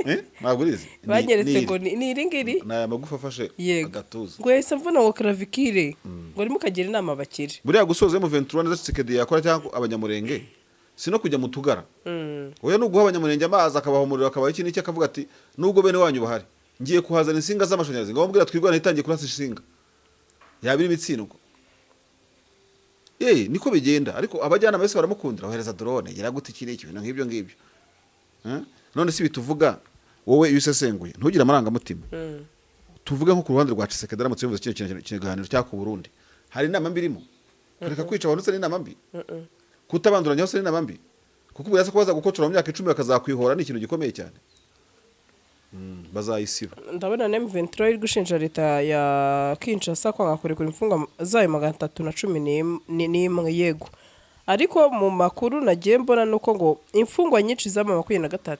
Eh? Ntabwo urizi? Banyeretse Ni ngo iri. ni iri ngiri. Ni aya magufa afashe Yego. agatuza. Ngo yahise mvuna ngo clavicle, ngo arimo kagira inama abakire. Buriya gusoza M23 neza Tshisekedi yakora cyangwa Abanyamurenge, si no kujya mu tugara. Oya, ni uguha Abanyamurenge amazi, akabaha umuriro, akabaha iki n'iki, akavuga ati: "Nubwo bene wanyu bahari, ngiye kuhazana insinga z'amashanyarazi." Ngaho mbwira, twirwana itangiye kurasa insinga, yaba irimo itsindwa. Ye niko bigenda, ariko abajyanama bose baramukundira, bohereza drone, gira gute, iki n'iki, ibintu nk'ibyo ngibyo. Eh? None si bituvuga wowe iyo usesenguye ntugire amarangamutima? Tuvuge nko ku ruhande rwa Tshisekedi, aramutse yumvise kino kiganiro cyaka ku Burundi, hari inama mbi irimo? Kureka kwica abantu se ni inama mbi? Kutabanduranya hose ni inama mbi? Kuko ubwo ko baza gukocora mu myaka 10 bakazakwihora, ni ikintu gikomeye cyane. Bazayisiba. Ndabona na M23 iri gushinja leta ya Kinshasa kwanga kurekura imfungwa zayo 311. Yego, ariko mu makuru nagiye mbona nuko ngo imfungwa nyinshi z'ama 23,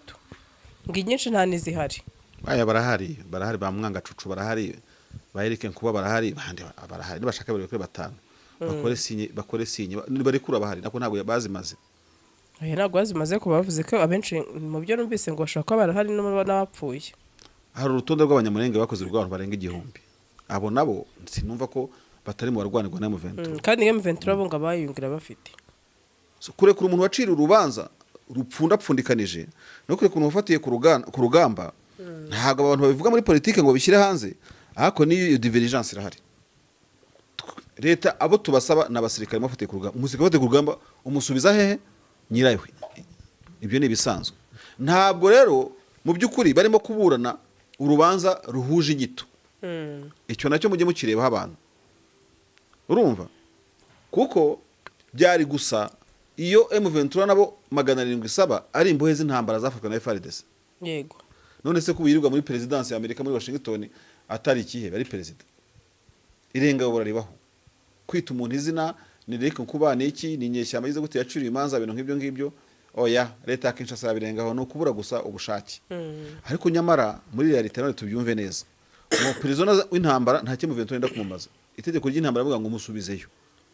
ngo inyinshi nta n'izihari. Aya barahari, barahari, ba Mwangacucu barahari, ba Eric Nkuba barahari, bandi barahari. Nibashaka bari kuri batanu, bakore sinye, bakore sinye, barekura bahari nako ntabwo bazimaze. Oya, ntabwo bazimaze, kuba bavuze ko abenshi mu byo numvise ngo bashobora kuba barahari n'abapfuye. Hari urutonde rw'Abanyamurenge bakoze rw'abantu barenga 1000. Abo nabo sinumva ko batari mu barwanirwa na M23. Kandi M23 bo ngo abayungira bafite. So, kurekura umuntu waciriwe urubanza rupfundapfundikanije no kurekura umuntu wafatiye ku rugamba, ntabwo abantu babivuga muri politike ngo babishyire hanze, ariko n'iyo divergence irahari. Leta, abo tubasaba ni abasirikare bafatiye ku rugamba. Umusirikare wafatiye ku rugamba umusubiza hehe nyirayo? Ibyo ni ibisanzwe. Ntabwo rero mu by'ukuri barimo kuburana urubanza ruhuje inyito. Icyo nacyo mujye mukirebaho abantu, urumva, kuko byari gusa iyo M23 nabo 700 isaba ari imbohe z'intambara zafashwe na FARDC. None se ko yirirwa muri perezidansi ya Amerika muri Washington, atari ikihe ari perezida? Irengabura ribaho, kwita umuntu izina ni reka kuba ni iki, ni inyeshyamba yize gute, yacuriye imanza, ibintu nk'ibyo ngibyo. Oya, leta ya Kinshasa yabirengaho, ni ukubura gusa ubushake. Ariko nyamara muri réalité none tubyumve neza, mu prisoner w'intambara nta kintu M23 yenda kumumaza. Itegeko ry'intambara rivuga ngo umusubizeyo.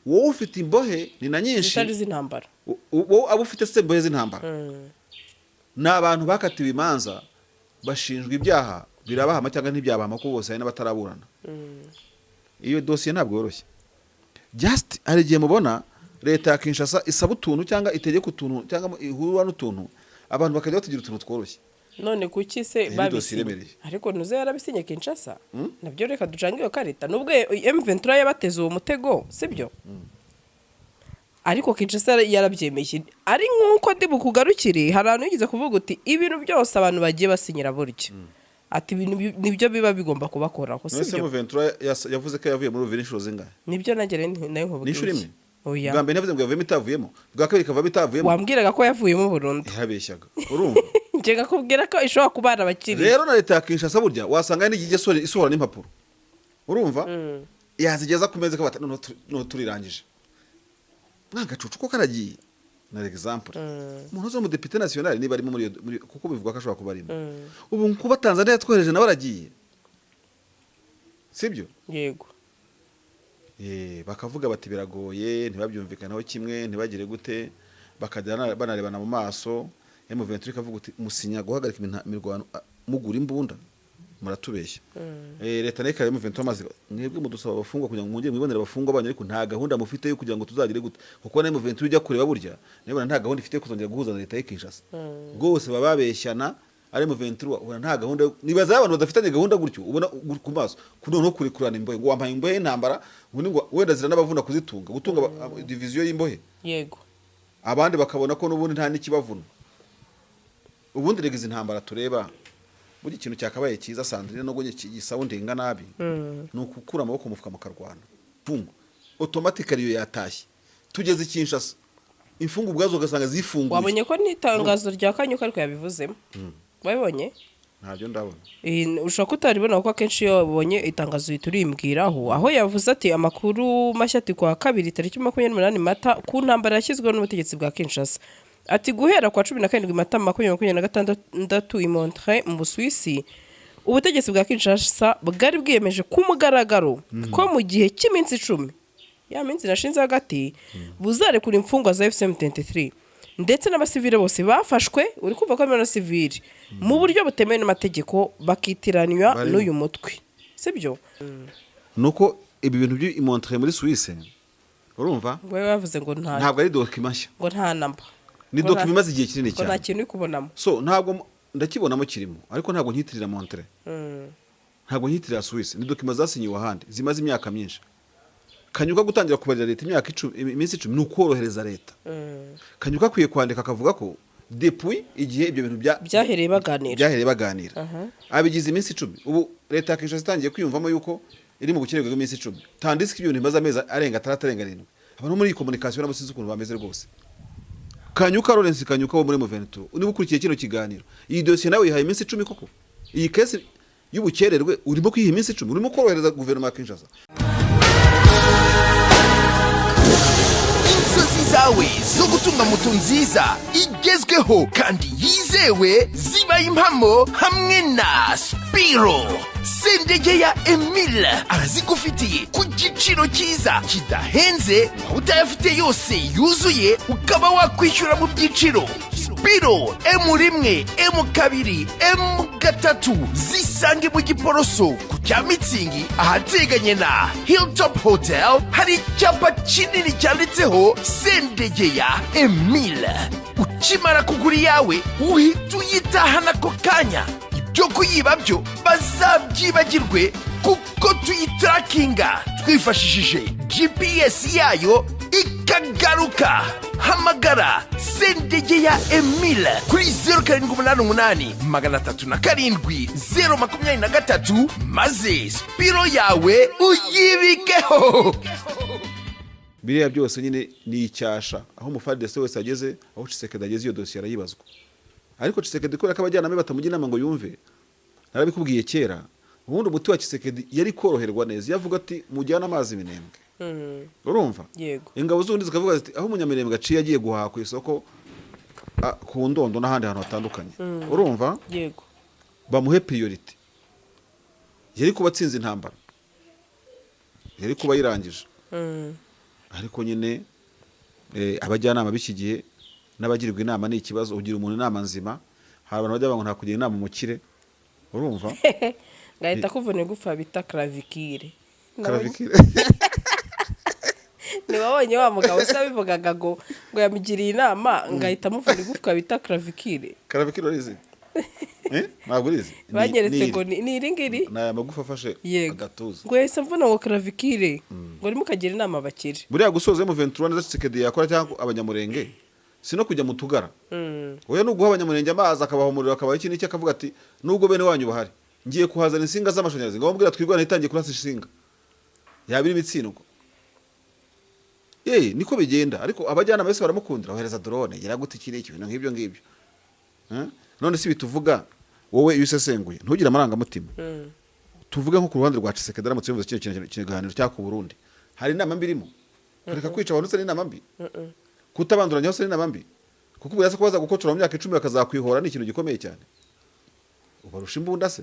Wowe ufite imbohe ni na nyinshi zitari z'intambara. Wowe abo ufite se imbohe z'intambara ni abantu bakatiwe imanza, bashinjwa ibyaha, birabahama cyangwa ntibyabahama, kuko bose hari n'abataraburana. Iyo dosiye ntabwo yoroshye. Just hari igihe mubona leta ya Kinshasa isaba utuntu cyangwa itegeka utuntu cyangwa ihura n'utuntu, abantu bakajya batugira utuntu tworoshye. None kuki se Iyi ni dosiye babisinye? iremereye. Ariko nuze yarabisinye Kinshasa nabyo, reka ducange iyo karita. Nubwo M23 yabateze uwo mutego, sibyo? Ariko Kinshasa yarabyemeye. Ari nk'uko ndi bukugarukire, hari ahantu yigeze kuvuga uti ibintu byose abantu bagiye basinyira burya, ati ibintu nibyo biba bigomba kubakoraho. None se Sibyo? M23 yavuze ko yavuye muri Uvira inshuro zingahe? Nibyo nanjye rero nayo nkubwiye. Ni inshuro imwe. Oya. Bwa mbere ntiyavuze ngo yavuyemo itavuyemo, bwa kabiri ikavamo itavuyemo. Wambwiraga ko yavuyemo burundu. Yarabeshyaga, urumva? Njye nkakubwira ko ishobora kuba abakiriya. Rero na leta ya Kinshasa burya wasanga hari n'igihe ijya isohora n'impapuro, urumva, yazigeza ku meza ikabata: "Noneho turirangije." Mwagacucu ko karagiye na exemple, umuntu uza umudepite national niba arimo muri, kuko bivugwa ko ashobora kuba arimo ubu, kuba Tanzania yatwohereje nawe aragiye, sibyo? Yego. Bakavuga bati biragoye, ntibabyumvikanaho kimwe, ntibagire gute, bakajya banarebana mu maso. M23 ikavuga uti musinya guhagarika imirwano, mugura imbunda, muratubeshya. Leta nayo ikareba M23 amazi: "Mwebwe mudusaba abafungwa kugira ngo mwongere mwibonere abafungwa banyu, ariko nta gahunda mufite yo kugira ngo tuzagire gute?" Kuko na M23 ujya kureba burya nayo nta gahunda ifite yo kuzongera guhuza na leta y'i Kinshasa. Rwose baba babeshyana. Ari M23 ubona nta gahunda nibaza abantu badafitanye gahunda gutyo, ubona ku maso noneho kurekurana imbohe, ngo wampaye imbohe y'intambara, ubundi ngo wenda ziranabavuna kuzitunga, gutunga division y'imbohe. Abandi bakabona ko n'ubundi nta n'ikibavuna. Ubundi rega izi ntambara tureba, burya ikintu cyakabaye cyiza, Sandrine, nubwo gisoundinga nabi, ni ukukura amaboko mu mufuka mukarwana. Mfungo automatically iyo yatashye, tugeze i Kinshasa, imfungu ubwazo ugasanga zifunguye. Wabonye ko n'itangazo rya Kanyuka ariko yabivuzemo? Wabibonye? Ntabyo ndabona. Ushobora kutaribona kuko akenshi iyo wabonye itangazo uhita urimbwiraho. Aho yavuze ati amakuru mashya, ati kuwa kabiri tariki 28 Mata, ku ntambara yashyizweho n'ubutegetsi bwa Kinshasa, ati guhera kwa 17 Mata 2026 i Montreux mu Busuwisi, ubutegetsi bwa Kinshasa bwari bwiyemeje ku mugaragaro ko mu gihe cy'iminsi 10, ya minsi nashinze hagati, buzarekura imfungwa za AFC M23. Ndetse n'abasivile bose bafashwe, uri kumva ko harimo n'abasivile, mu buryo butemewe n'amategeko, bakitiranywa Barimo. n'uyu mutwe, sibyo? Nuko ibi bintu by'i Montreux muri Suisse, urumva? Ngo bavuze ngo nta Ntabwo ari document nshya. Ngo nta namba. Ni Ngo document imaze igihe kinini ngo nta cyane. kintu uri kubonamo. So ntabwo ndakibonamo, kirimo, ariko ntabwo nkitirira Montreux, ntabwo nkitirira Suisse. Ni document zasinyiwe ahandi, zimaze imyaka myinshi. Kanyuka gutangira kubarira leta imyaka 10, iminsi 10 ni ukorohereza leta. Kanyuka akwiye kwandika akavuga ko depuis igihe ibyo bintu byahereye baganira. Byahereye baganira, abigize iminsi 10. Ubu leta ya Kinshasa itangiye kwiyumvamo yuko iri mu bukererwe bw'iminsi 10, tandis ko ibyo bintu bimaze amezi arenga 6, arenga 7. Abantu muri iyi communication nabo sinzi ukuntu bameze rwose. Kanyuka, Lawrence Kanyuka wo muri M23, niba ukurikiye kino kiganiro, iyi dosiye nawe yihaye iminsi 10 koko? Iyi case y'ubukererwe urimo kwiha iminsi 10, urimo korohereza guverinoma ya Kinshasa. Inzozi zawe zo gutunga moto nziza igezweho kandi yizewe zibaye impamo hamwe na Spiro. Sendege ya Emile arazigufitiye ku giciro cyiza kidahenze, waba utayafite yose yuzuye ukaba wakwishyura mu byiciro. Spiro M1, M2, M3 zisange mu Giporoso ku cya Mitsingi, ahateganye na Hilltop Hotel. Hari icyapa kinini cyanditseho Sendegeya Emile. Ukimara kugura iyawe uhita uyitahana ako kanya. Ibyo kuyiba byo bazabyibagirwe, kuko tuyitarakinga twifashishije GPS yayo ikagaruka. Hamagara Sendegeya Emile kuri 0788 307 023, maze Spiro yawe uyibikeho. Biriya byose nyine ni icyasha. Aho umuFARDC wese ageze, aho Tshisekedi ageze, iyo dosiye arayibazwa. Ariko Tshisekedi, kubera ko abajyanama be batamugira inama ngo yumve, narabikubwiye kera, ubundi umuti wa Tshisekedi yari koroherwa neza iyo avuga ati: "Mujyane amazi Minembwe." Urumva? Yego. Ingabo z'ubundi zikavuga ziti: "Aho umunyamirembwe aciye agiye guhaha ku isoko, ku Ndondo n'ahandi hantu hatandukanye," urumva? Yego. Bamuhe priorité. Yari kuba atsinze intambara, yari kuba ayirangije. Ariko nyine abajyanama b'iki gihe n'abagirwa inama ni ikibazo. Ugira umuntu inama nzima, hari abantu bajya bavuga ngo nta kugira inama umukire, urumva? Ngahita kuvuna igufa bita clavicle. Clavicle. Ntiwabonye wa mugabo se wabivugaga ngo yamugiriye inama, ngahita amuvuna igufwa bita clavicle? Clavicle urizi? Ntabwo urizi? Banyeretse Ni ngo iri. ni iri ngiri. Ni aya magufa afashe Yego. agatuza. Ngo yahise amvuna ngo clavicle, ngo urimo ukagira inama abakire. Buriya gusoza M23 neza Tshisekedi yakora, cyangwa abanyamurenge, si no kujya mu tugara. Oya, ni uguha abanyamurenge amazi, akabaha umuriro, akabaha iki n'iki, akavuga ati: "Nubwo bene wanyu bahari, ngiye kuhazana insinga z'amashanyarazi." Ngo bambwira twirwana itangiye kurasa insinga, yaba irimo itsindwa. Niko bigenda. Ariko abajyanama bose baramukundira, ohereza drone, gira gute, iki n'iki, ibintu nk'ibyo ngibyo. Eh? None si bituvuga wowe iyo usesenguye ntugire amarangamutima, tuvuge nko ku ruhande rwa Tshisekedi, aramutse yumvise kino kiganiro cyangwa ku Burundi, hari inama mbi irimo? Kureka kwica abantu se ni inama mbi? Kutabanduranya hose ni inama mbi? Kuko ubu ko baza gukocora mu myaka 10 bakazakwihora, ni ikintu gikomeye cyane. Ubarusha imbunda se?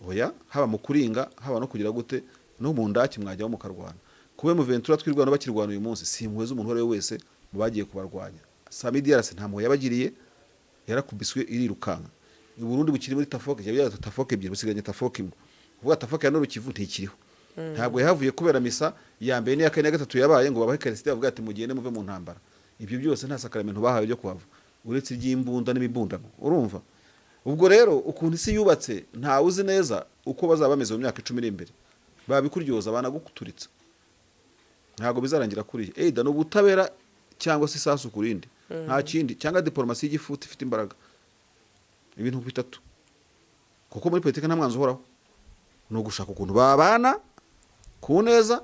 Oya, haba mu kuringa, haba no kugira gute, no mu ndaki mwajyaho mukarwana. Kuba M23 twirwana bakirwana uyu munsi, si impuhwe z'umuntu uwo ari we wese mu bagiye kubarwanya. SAMIDRC nta mpuhwe yabagiriye, yarakubiswe irirukanka. I Burundi bukiri muri TAFOC, yari TAFOC ebyiri, busigaranye TAFOC imwe. Kuvuga TAFOC ya Nord-Kivu ntikiriho. Ntabwo yahavuye kubera misa ya mbere n'iya kane n'iya gatatu yabaye ngo babahe Karisiti, bavuga ati: "Mugende muve mu ntambara." Ibyo byose nta sakaramento bahawe byo kuhava, uretse iry'imbunda n'imibundano, urumva? Ubwo rero ukuntu isi yubatse, ntawe uzi neza uko bazaba bameze mu myaka 10 iri imbere. Babikuryoza, banaguturitsa, ntabwo bizarangira kuriya. Either ni ubutabera cyangwa se isasu ku rindi, nta kindi, cyangwa diporomasi y'igifuti ifite imbaraga. Ibintu bitatu, kuko muri politiki nta mwanzi uhoraho. Ni ugushaka ukuntu babana ku neza,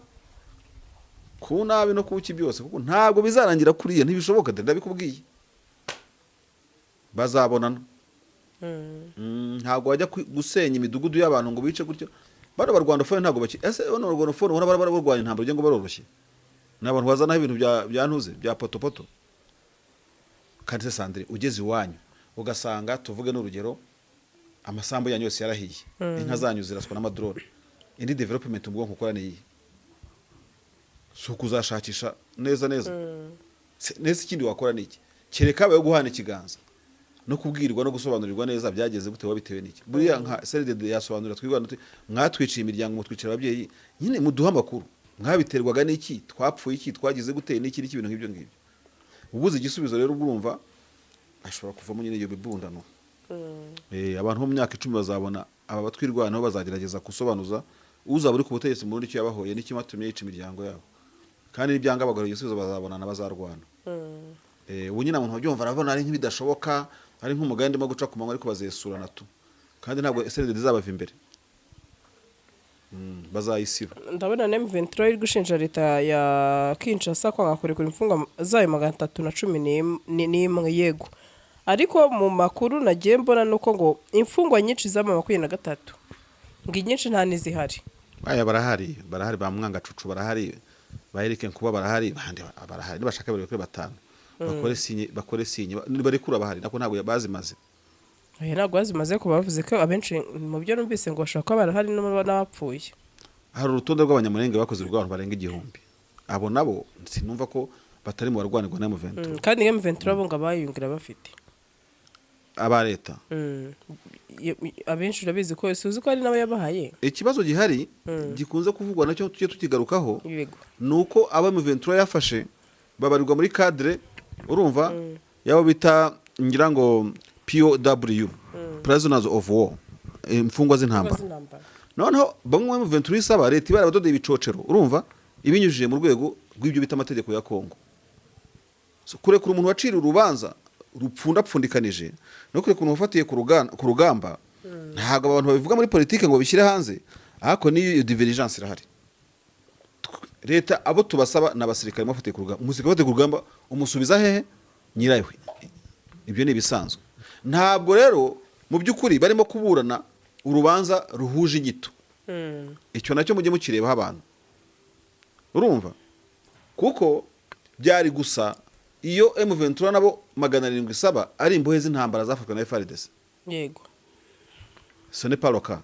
ku nabi no ku ki byose, kuko ntabwo bizarangira kuriya, ntibishoboka. Dore ndabikubwiye, bazabonana. Ntabwo wajya gusenya imidugudu y'abantu ngo bice gutyo. Bano barwandophone ntabwo baki. Ese bano barwandophone ubona bara barwanya intambara ugira ngo baroroshye? Ni abantu bazanaho ibintu bya ntuze bya potopoto. Kandi se Sandrine, ugeze iwanyu ugasanga, tuvuge n'urugero, amasambu yanyu yose yarahiye, inka zanyu ziraswa n'amadrone, indi development mu bwonko ukora ni iyihe? Si ukuzashakisha neza neza? Neza ikindi wakora ni iki? Kereka habayeho guhana ikiganza no kubwirwa no gusobanurirwa neza byageze gute, wabitewe n'iki. Buriya nka CNDD yasobanurira twirwana tuti mwatwiciye imiryango, mutwicira ababyeyi, nyine muduhe amakuru, mwabiterwaga n'iki, twapfuye iki, twagize gute, n'iki n'iki, ibintu nk'ibyo ngibyo. Ubuze igisubizo rero, ubwo urumva ashobora kuvamo nyine iyo mibundano. Abantu bo mu myaka 10 bazabona aba batwirwanaho bazagerageza gusobanuza uzaba uri ku butegetsi mu Burundi icyo yabahoye n'ikimatumye yica imiryango yabo, kandi nibyanga bagahora igisubizo, bazabonana, bazarwana. Ubu nyine umuntu abyumva arabona ari nk'ibidashoboka, ari nk'umugani ndimo guca ku manywa, ariko bazesurana tu, kandi ntabwo SNDD izabava imbere. Bazayisiba. Ndabona na M23 iri gushinja leta ya Kinshasa kwanga kurekura imfungwa zayo 311. Yego, ariko mu makuru nagiye mbona nuko ngo imfungwa nyinshi z'ama 23 ngo inyinshi nta n'izihari. Aya barahari, barahari, ba Mwangacucu barahari, ba Eric Nkuba barahari, bandi barahari. Nibashaka barekure batanu, bakore sinye, bakore sinye, barekura bahari nako ntabwo bazimaze. Oya, ntabwo bazimaze, ko bavuze ko abenshi mu byo numvise ngo bashobora kuba barahari n'abapfuye. Hari urutonde rw'Abanyamurenge bakoze urw'abantu barenga 1000. Abo nabo sinumva ko batari mu barwanirwa na M23. Kandi M23 bo ngo abayungira bafite Aba leta. Abenshi urabizi ko suzi ko hari n'abayabahaye. Ikibazo gihari gikunze kuvugwa nacyo tujye tukigarukaho, ni uko aba M23 yafashe babarirwa muri cadre, urumva, yabo bita ngira ngo POW, prisoners of war, imfungwa z'intambara. Z'intambara. Noneho bamwe mu M23 isaba leta iba yarabadodeye ibicocero, urumva, ibinyujije mu rwego rw'ibyo bita amategeko ya Kongo. So, kurekura umuntu waciriwe urubanza rupfundapfundikanije no kurekura umuntu wafatiye ku rugamba, ntabwo abantu babivuga muri politike ngo babishyire hanze, ariko n'iyo divergence irahari. Leta abo tubasaba ni abasirikare bafatiye ku rugamba. Umusirikare ufatiye ku rugamba umusubiza hehe nyirayo? Ibyo ni ibisanzwe. Ntabwo rero mu by'ukuri barimo kuburana urubanza ruhuje inyito. Icyo nacyo mujye mukirebaho abantu, urumva, kuko byari gusa iyo M23 nabo 700 isaba ari imbohe z'intambara zafatwa na FARDC. Ce n'est pas le cas.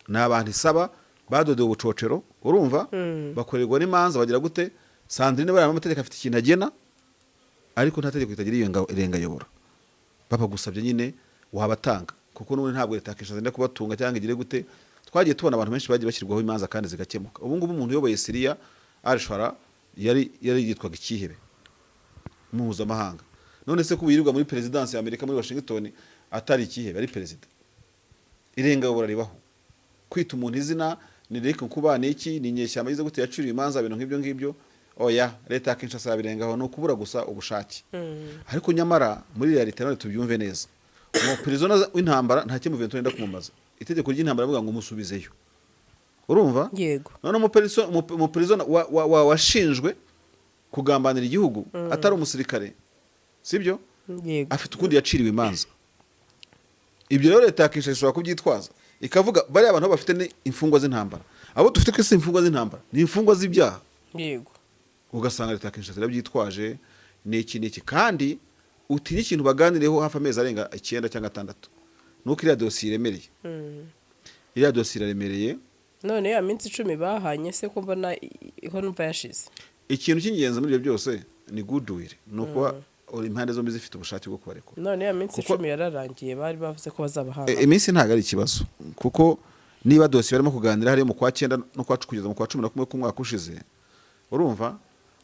Ni abantu isaba badodewe ubucocero, urumva, bakorerwa n'imanza, bagira gute. Sandrine bariya amategeko afite ikintu agena, ariko nta tegeko ritagira iyo irengayobora. Baba gusabye nyine wabatanga, kuko n'ubundi ntabwo leta yakishaza inda kubatunga cyangwa igire gute. Twagiye tubona abantu benshi bagiye bashyirwaho imanza kandi zigakemuka. Ubu ngubu umuntu uyoboye Siriya Al-Shara yari yitwaga ikihebe mpuzamahanga. None se ko yirirwa muri perezidansi ya Amerika muri Washington atari ikihebe, ari perezida? Irengayobora ribaho. Kwita umuntu izina ni reka kuba ni iki, ni inyeshyamba yize gute, yaciriwe imanza, ibintu nk'ibyo ngibyo, oya, leta ya Kinshasa yabirengaho, ni ukubura gusa ubushake. Ariko nyamara muri réalité none tubyumve neza, umu prisoner w'intambara nta kintu Ventura yenda kumumaza. Itegeko ry'intambara rivuga ngo umusubizeyo, urumva? Yego. None umuprisoner washinjwe kugambanira igihugu atari umusirikare, sibyo? Yego. Afite ukundi yaciriwe imanza. Ibyo rero leta ya Kinshasa ishobora kubyitwaza ikavuga bariya abantu bafite ni imfungwa z'intambara, abo dufite ko si imfungwa z'intambara, ni imfungwa z'ibyaha. Ugasanga leta ya Kinshasa irabyitwaje n'iki n'iki, kandi utinye ikintu baganireho hafi amezi arenga 9 cyangwa 6, nuko iriya dosiye iremereye. Iriya dosiye iraremereye. None ya minsi 10 bahanye se ko mbona ko numva yashize? Ikintu cy'ingenzi muri ibyo byose ni goodwill, ni ukuba impande zombi zifite ubushake bwo kubarekura. None ya minsi 10 yararangiye, bari bavuze ko bazabahana. Iminsi ntabwo ari ikibazo, kuko niba dosiye barimo kuganira hariyo mu kwa cyenda no kwa kugeza mu kwa 11 k'umwaka ushize, urumva,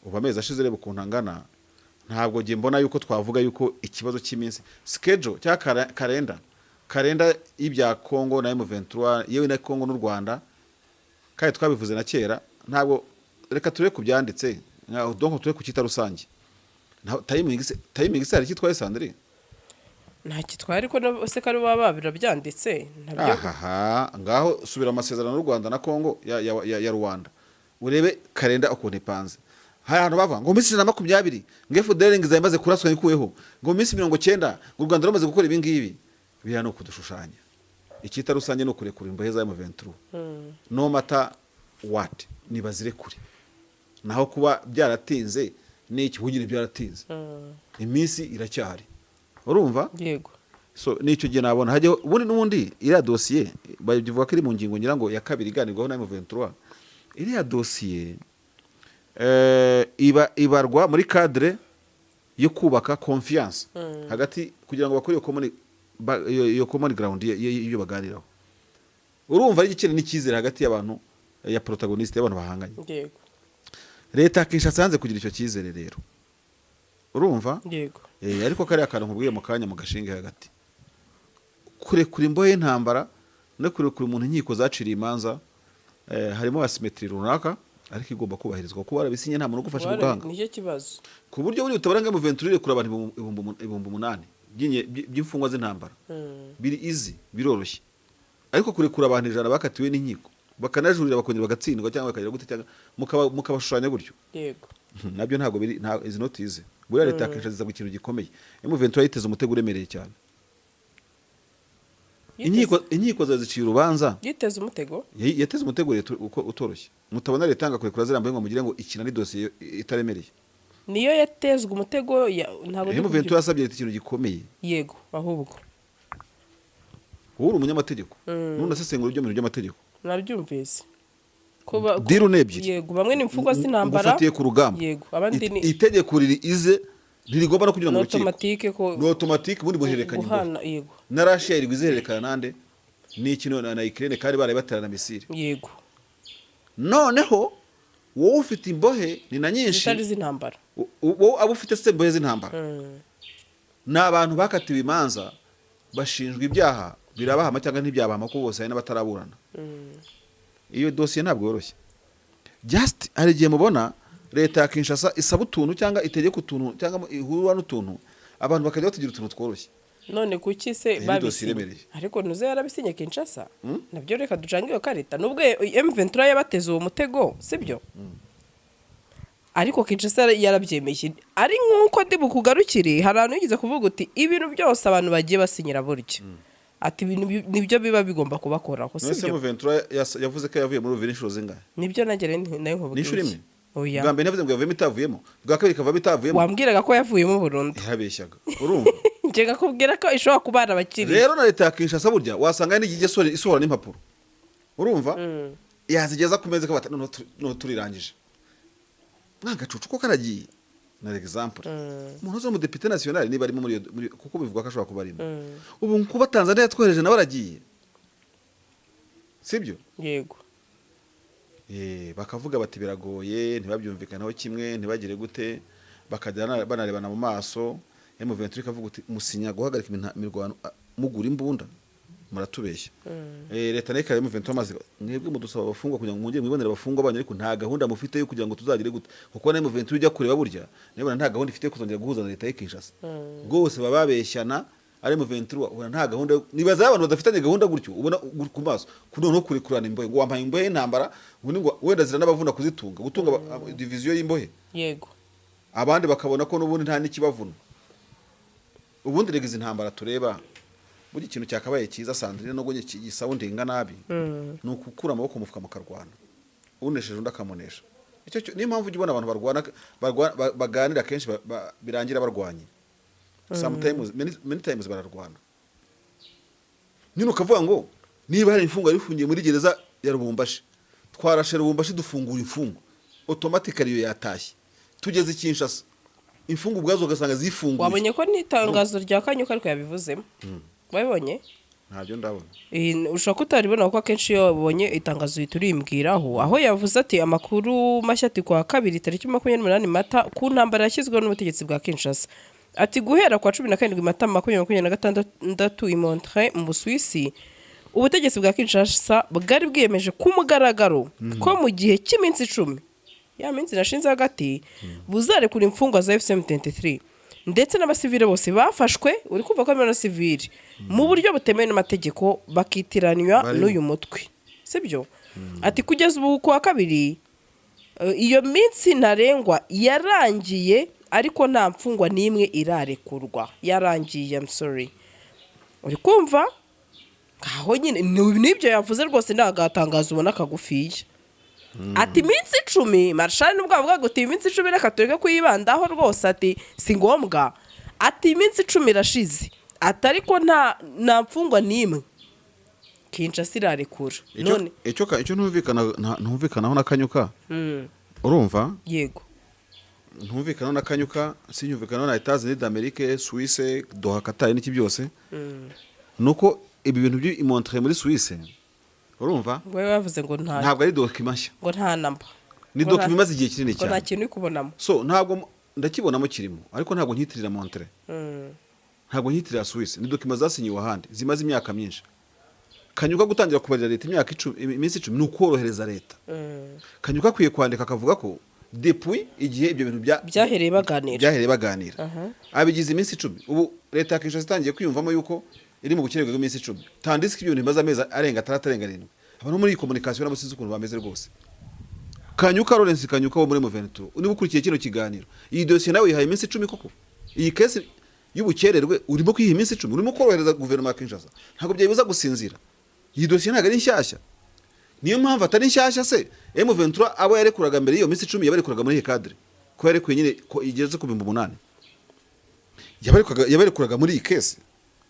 ubu amezi ashize reba ukuntu angana. Ntabwo njye mbona yuko twavuga yuko ikibazo cy'iminsi, schedule cyangwa kalenda y'ibya Kongo na M23, yewe na Kongo n'u Rwanda, kandi twabivuze na kera, ntabwo reka turebe ku byanditse, donc turebe ku cyita rusange. Timing se hari icyitwaye, Sandrine? Nta kitwaye, ariko se ko ari baba birabyanditse nabyo? Ahaha, ngaho subira amasezerano y'u Rwanda na Kongo ya Rwanda, urebe kalenda ukuntu ipanze. Hari ahantu bavuga ngo mu minsi 120 ngo FDLR ngo izaba imaze kuraswa ikuweho, ngo mu minsi 90 ngo u Rwanda rumaze gukora ibi ngibi. Biriya ni ukudushushanya. Icyita rusange ni ukurekura imbohe za M23, no matter what, nibazirekure. Naho kuba byaratinze ni iki? Nyine byaratinze, iminsi iracyahari, urumva? Yego. So nicyo gihe nabona hajyaho ubundi n'ubundi iriya dosiye bavuga ko iri mu ngingo ngira ngo ya kabiri iganirwaho na M23. Iriya dosiye iba ibarwa muri cadre. yo kubaka confiance hagati kugira ngo bakore iyo common iyo common ground y'ibyo baganiraho. Urumva ari igikenewe n'icyizere hagati y'abantu, ya protagoniste, y'abantu bahanganye. Leta ya Kinshasa yanze kugira icyo cyizere rero, urumva? Yego. Ariko kariya kantu nkubwiye mu kanya mu gashinge hagati, kurekura imbohe y'intambara no kurekura umuntu inkiko zaciriye imanza, harimo asymétrie runaka, ariko igomba kubahirizwa kuko barabisinye, nta muntu ugufasha mu gahanga. Nicyo kibazo. Ku buryo buri utabara ngo M23 irekura abantu 8000 by'imfungwa z'intambara, biri easy, biroroshye, ariko kurekura abantu 100 bakatiwe n'inkiko, bakanajurira, bakongera bagatsindwa, cyangwa bakagira gute, cyangwa mukabashushanya gutyo, nabyo ntabwo biri nta izi noti ize. Buriya leta ya Kinshasa isabwa ikintu gikomeye. M23 yiteze umutego uremereye cyane. Inkiko zaziciye urubanza. Yiteze umutego. Yateze umutego leta uko utoroshye. Mutabona leta yanga kurekura ziriya mbohe ngo mugire ngo ikina ni dosiye itaremereye. Niyo yatezwe umutego ntabwo ndi M23 yasabye leta ikintu gikomeye. Yego, ahubwo. Wowe uri umunyamategeko, nunasesengura ibyo bintu by'amategeko. Nabyumvise. Deal ni ebyiri. Yego, bamwe ni imfungwa z'intambara. Ngufatiye ku rugamba. Yego, abandi ni Itegeko riri ize, ntirigomba no kunyura mu ni rukiko. Automatique ko Ni automatique, ubundi muhererekanya imbohe. Guhana, yego. Na Russia irigwa izihererekana nande n'iki na Ukraine, kandi baraye baterana missile. Noneho wowe ufite imbohe ni na nyinshi zitari z'intambara. Wowe abo ufite se imbohe z'intambara ni abantu bakatiwe imanza, bashinjwa ibyaha, birabahama cyangwa ntibyabahama, kuko bose hari n'abataraburana. Iyo dosiye ntabwo yoroshye. Just hari igihe mubona leta ya Kinshasa isaba utuntu cyangwa itegeka utuntu cyangwa ihurura n'utuntu, abantu bakajya batugira utuntu tworoshye. None kuki se Iyi ni dosiye babisinye? iremereye. Ariko ntuze yarabisinye Kinshasa, nabyo reka ducange iyo karita, nubwo M23 yabateze uwo mutego, sibyo? Ariko Kinshasa yarabyemeye. Ari nk'uko ndi bukugarukire, hari ahantu yigeze kuvuga uti ibintu byose abantu bagiye basinyira burya, ati ibintu nibyo biba bigomba kubakoraho. None se Sibyo? M23 yavuze ko yavuye muri Uvira inshuro zingahe? Nibyo nagere nayo nkubwiye. Ni inshuro imwe. Oya. Bwa mbere yavuze ngo yavuyemo itavuyemo, bwa kabiri ikavamo itavuyemo. Wambwiraga ko yavuyemo burundu. Yarabeshyaga, urumva? Njye nkakubwira ko ishobora kuba yarabakiriye. Rero na leta ya Kinshasa burya wasanga hari n'igihe ijya isohora n'impapuro, urumva, yazigeza ku meza ikabata, noneho turirangije, mwagacucu ko karagiye. Na example, umuntu uza umudepite national niba arimo muri kuko bivugwa ko ashobora kuba arimo ubu, kuba Tanzania yatwohereje nawe aragiye, sibyo? Yego. Bakavuga bati biragoye, ntibabyumvikanaho kimwe, ntibagire gute, bakajya banarebana mu maso. M23 ikavuga uti musinya guhagarika imirwano, mugura imbunda, muratubeshya. Leta nayo ikareba M23 amazi, mwebwe mudusaba abafungwa kugira ngo mwongere mwibonere abafungwa banyu, ariko nta gahunda mufite yo kugira ngo tuzagire gute, kuko na M23 ujya kureba burya nayo nta gahunda ifite yo kuzongera guhuza na leta y'i Kinshasa. Rwose baba babeshyana. Ari M23 ubona nta gahunda nibaza abantu badafitanye gahunda gutyo, ubona ku maso noneho kurekurana imbohe, ngo wampaye imbohe y'intambara, ubundi ngo wenda ziranabavuna kuzitunga, gutunga division y'imbohe. Abandi bakabona ko n'ubundi nta n'ikibavuna. Ubundi rega izi ntambara tureba, burya ikintu cyakabaye cyiza, Sandrine, nubwo gisoundinga nabi, ni ukukura amaboko mu mufuka mukarwana, unesheje undi akamunesha. Icyo niyo mpamvu ujya ubona abantu barwana, baganira kenshi birangira barwanye. Sometimes, many, many times bararwana nyine. Ukavuga ngo niba hari imfungwa yari ifungiye muri gereza ya Lubumbashi, twarashe Lubumbashi dufungura imfungwa, automatically iyo yatashye. Tugeze i Kinshasa, imfungwa ubwazo ugasanga zifunguye. Wabonye ko n'itangazo rya Kanyuka ariko yabivuzemo, wabibonye? Ntabyo ndabona. Ushobora kutaribona kuko akenshi iyo wabonye itangazo uhita urimbwiraho, aho yavuze ati amakuru mashya, ati kuwa kabiri tariki 28 Mata ku ntambara yashyizweho n'ubutegetsi bwa Kinshasa, ati guhera kwa 17 Mata 2026 i Montreux mu Busuwisi, ubutegetsi bwa Kinshasa bwari bwiyemeje ku mugaragaro ko mu gihe cy'iminsi 10, ya minsi nashinze hagati, buzarekura imfungwa za AFC M23 ndetse n'abasivile bose bafashwe. Uri kumva ko harimo n'abasivile mu buryo butemewe n'amategeko, bakitiranywa Barimo. n'uyu mutwe, sibyo? Ati kugeza ubu kuwa kabiri, iyo minsi ntarengwa yarangiye, ariko nta mfungwa n'imwe irarekurwa. Yarangiye, I'm sorry. Uri kumva aho nyine nibyo yavuze rwose, ntabwo ubona kagufiya. Ati iminsi 10, marshal nubwo avuga ngo uti iminsi 10 reka tureke kuyibandaho rwose, ati si ngombwa, ati iminsi 10 irashize, ati ariko nta mfungwa n'imwe Kinshasa irarekura. None Icyo ntumvikanaho na Kanyuka, urumva? Yego. Ntumvikana na Kanyuka, sinyumvikana na États-Unis d'Amérique, Suisse, Doha, Qatar n'iki byose, nuko ibi bintu by'i Montreux muri Suisse, urumva, We bavuze ngo nta ntabwo ari document nshya. Ngo nta namba. Ni Ngo document imaze igihe kinini ngo nta cyane. kintu uri kubonamo. So ntabwo ndakibonamo kirimo, ariko ntabwo nkitirira Montreux, ntabwo nkitirira Suisse. Ni document zasinyiwe ahandi, zimaze imyaka myinshi. Kanyuka gutangira kubarira leta imyaka 10, iminsi 10, ni ukorohereza leta. Kanyuka akwiye kwandika akavuga ko depuis igihe ibyo bintu bya Byahereye baganira. Byahereye baganira, abigize iminsi 10. Ubu leta ya Kinshasa itangiye kwiyumvamo yuko iri mu bukererwe bw'iminsi 10, tandis ko ibyo bintu bimaze amezi arenga 6, arenga 7. Abantu muri iyi communication nabo sinzi ukuntu bameze rwose. Kanyuka, Lawrence Kanyuka wo muri M23, niba ukurikiye kino kiganiro, iyi dosiye nawe yihaye iminsi 10 koko? Iyi case y'ubukererwe urimo kwiha iminsi 10, urimo korohereza guverinoma ya Kinshasa, ntabwo byayibuza gusinzira. Iyi dosiye ntabwo ari nshyashya. Niyo mpamvu atari nshyashya se, M23 abo yarekuraga mbere y'iyo minsi 10 yabarekuraga muri iyi cadre ko yarekuye nyine, ko igeze ku 8000, yabarekuraga muri iyi case.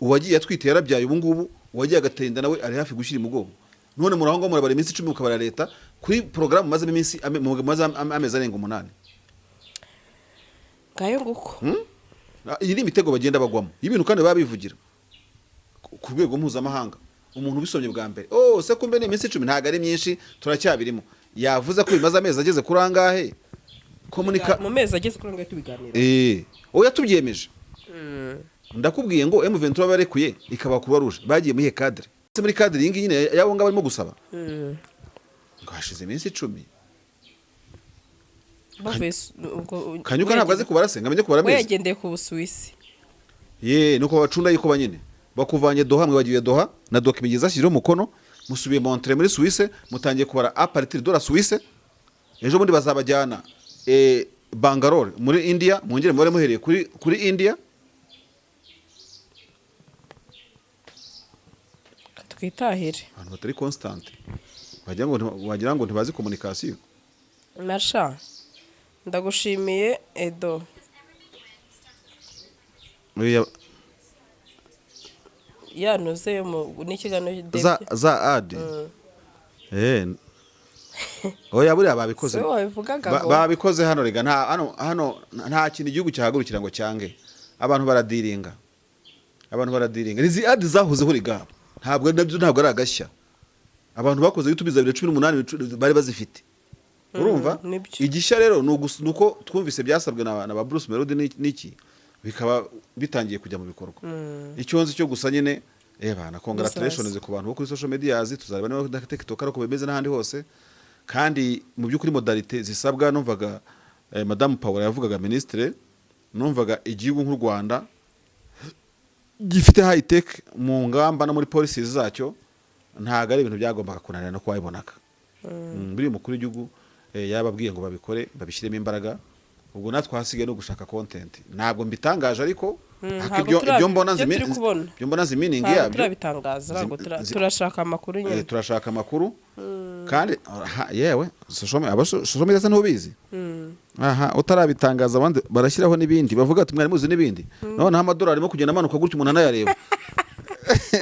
Uwagiye atwite yarabyaye ubu ngubu, uwagiye agatenda nawe ari hafi gushyira imugongo. None muraho ngo murabara iminsi 10, mukabara leta kuri porogaramu mazemo iminsi mumaze amezi arenga 8. Ngayo nguko. Iyi ni imitego bagenda bagwamo y'ibintu, kandi baba bivugira ku rwego mpuzamahanga. Umuntu ubisomye bwa mbere, oh, se kumbe ni iminsi 10, ntabwo ari myinshi, turacyabirimo. Yavuze ko bimaze amezi ageze kuri angahe komunika. Mu mezi ageze kuri angahe tubiganira? Oya, tubyemeje. Ndakubwiye ngo M23 barekuye ikaba Croix Rouge, bagiye muri cadre. Se muri cadre iyi ngiyi nyine yabo ngabo barimo gusaba ngo hashize iminsi 10. Bavuye ubwo Kanyuka ntabwo azi kubara se ngo amenye kubara we amezi? Yagendeye ku Busuwisi. Ye, nuko babacunda yuko banyine bakuvanye Doha, mwibagiwe Doha na document zashyiriweho umukono, musubiye Montreux muri Suisse, mutangiye kubara à partir de la Suisse. Ejo bundi bazabajyana Bangalore muri India, mwongere mubare muhereye kuri India. Twitahire. Abantu batari constant wagira ngo ntibazi communication. Masha, ndagushimiye Edo. Oya, Yanuze yo mu n'ikiganiro. Za ad, oya, buriya babikoze. Si wowe wabivugaga ngo Babikoze hano rega. Nta hano nta kintu igihugu cyahagurukira ngo cyange. Abantu baradiringa, abantu baradiringa. Izi ad zahozeho rega, ntabwo nabyo, ntabwo ari agashya. Abantu bakoze YouTube za 2018 bari bazifite, urumva? Nibyo. Igishya rero ni uko twumvise byasabwe na ba Bruce Melody n'iki, bikaba bitangiye kujya mu bikorwa. Icyo nzi cyo gusa nyine, eba na congratulations Bizaza. ku bantu bo kuri social media. Tuzareba niba na TikTok ariko bimeze n'ahandi hose. Kandi mu by'ukuri modalité zisabwa, numvaga Madame Paula yavugaga, ministre, numvaga igihugu nk'u Rwanda gifite high tech mu ngamba no muri policies zacyo, ntabwo ari ibintu byagombaga kunanira no kubabibonaga. Buriya umukuru w'igihugu yababwiye ngo babikore, babishyiremo imbaraga. Ubwo natwe hasigaye no gushaka content. Ntabwo mbitangaje, ariko ariko Ntabwo ibyo mbona ibyo turi kubona. Ibyo mbona nzi meaning Ntabwo yabyo. turabitangaza, ntabwo turashaka amakuru nyine. Turashaka amakuru kandi aha, yewe social media, aba social media se ntubizi? Aha utarabitangaza, abandi barashyiraho n'ibindi, bavuga ati mwari muzi n'ibindi. Noneho amadolari arimo kugenda amanuka gutyo, umuntu anayareba.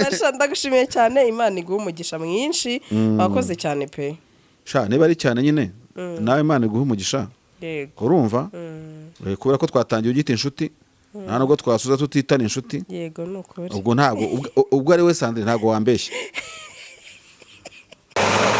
Masha, ndagushimiye cyane, Imana iguhe umugisha mwinshi, wakoze cyane pe. Sha, niba ari cyane nyine, nawe Imana iguhe umugisha. Yego. Urumva? Kubera ko twatangiye ugita inshuti, nta nubwo twasuza tutitana inshuti. Yego, ni ukuri. Ubwo ntabwo ubwo ari we Sandrine, ntabwo wambeshye.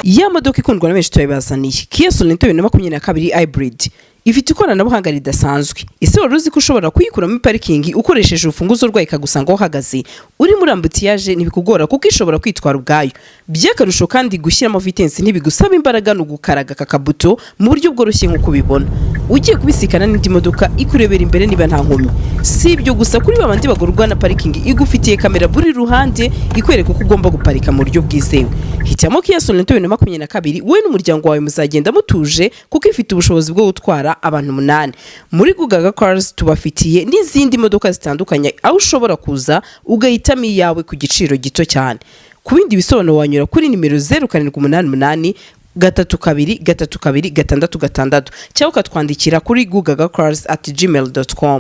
Ya modoka ikundwa na benshi turabibazaniye, Kia Sorento 2022 hybrid, ifite ikoranabuhanga ridasanzwe. Ese wari uzi ko ushobora kuyikura muri parikingi ukoresheje urufunguzo rwayo, ikagusanga aho uhagaze? Uri muri embouteillage ntibikugora kuko ishobora kwitwara ubwayo. By'akarusho kandi, gushyiramo vitesse ntibigusaba imbaraga, ni ugukaraga aka kabuto mu buryo bworoshye. Nk'uko ubibona, ugiye kubisikana n'indi modoka ikurebera imbere niba nta nkomyi. Si ibyo gusa, kuri babandi bagurwa na parikingi, igufitiye kamera buri ruhande ikwereka uko ugomba guparika mu buryo bwizewe. Hitamo Kia Sorento 2022, wowe n'umuryango wawe muzagenda mutuje kuko ifite ubushobozi bwo gutwara abantu umunani. Muri Gugaga Cars tubafitiye n'izindi modoka zitandukanye, aho ushobora kuza ugahitamo iyawe ku giciro gito cyane. Ku bindi bisobanuro wanyura kuri nimero 0788323266 cyangwa ukatwandikira kuri gugagacars@gmail.com.